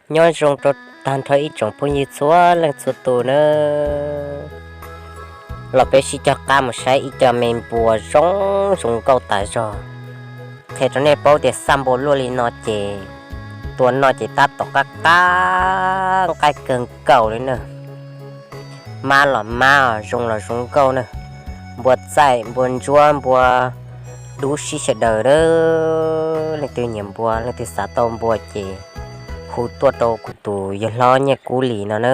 Nyob zoo rau tag nrho ib tsoom phooj ywg txhua leej txhua tus nawb. Los peb sib cog qab mus saib ib co me npua zoo zoo nkauj tas zog. Qhia rau nej paub tias xaj npua luaj li no ces tua noj ces tab tom qab qab nqaij kawg nkaus li na. Mab los mab, zoo los zoo nkauj na. Npua txaij, npua ntsuab, npua dub sib sawv daws na. Leej twg nyiam npua, leej twg xav tau npua ces hu tuaj rau kuv tus yawg hlob Nyiaj Kub Lis no na.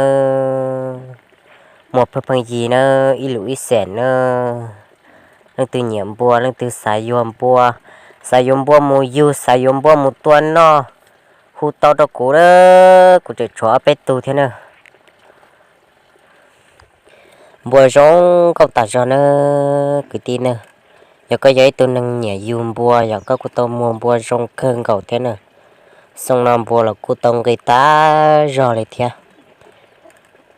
Muaj pheej pheej yig na, ib lus ib xees na. Leej twg nyiam npua, leej twg xav yuav npua, xav yuav npua mus yug, xav yuav npua mus tua noj, hu tau rau kuv na, kuv tseem tshuav ob peb tug thiab na. Npua zoo nkauj tas zog na kwv tij na. Yog koj yog ib tug neeg nyiam yug npua, yog koj kuj tau muag npua zoo kawg nkaus thiab na. Xyoo no npua los kuj tau nqi tas zog li thiab.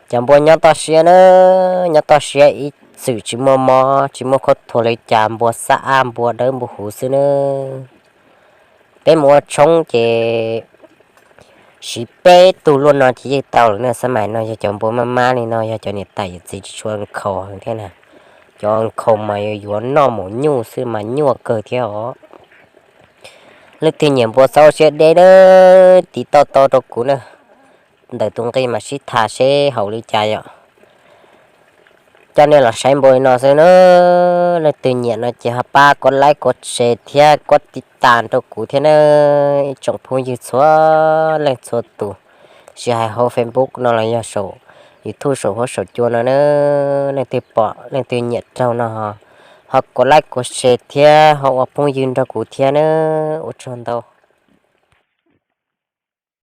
Cov npua nyob toj siab na, nyob toj siab ib txwm tsis muaj mob tsis muaj khaub thuas li cas, npua xab ab npua dawb npua huv xwb na. Peb mus ua tshoob ces siv peb tug luaj no ces yeej tau lawm na. Xab mais no yog cov npua mab mab li no yog cov niam tais yawm txiv tsis tshua nkhaus heev thiab na. Cov nkhaus mas yuav noj mus nyuj xwb mas nyuaj kawg thiab os. Leej twg nyiam npua txhob ua siab deb na, tiv toj tau rau kuv na. Ntawm tus nqi mas sib tham seb haum li cas yom. Coj nej los saib npua li no xwb na. Leej twg nyiam no ces ho pab kuv like kuv share thiab kuv tiv tas rau kuv thiab na. Ib tsoom phooj ywg txhua leej txhua tus, tsis hais hauv Facebook no los yog saum YouTube saum huab saum cua no na. Leej twg pom leej twg nyiam raug no ho kuv like kuv share thiab ho ua phooj ywg nrog kuv thiab na. Ua tsaug ntau.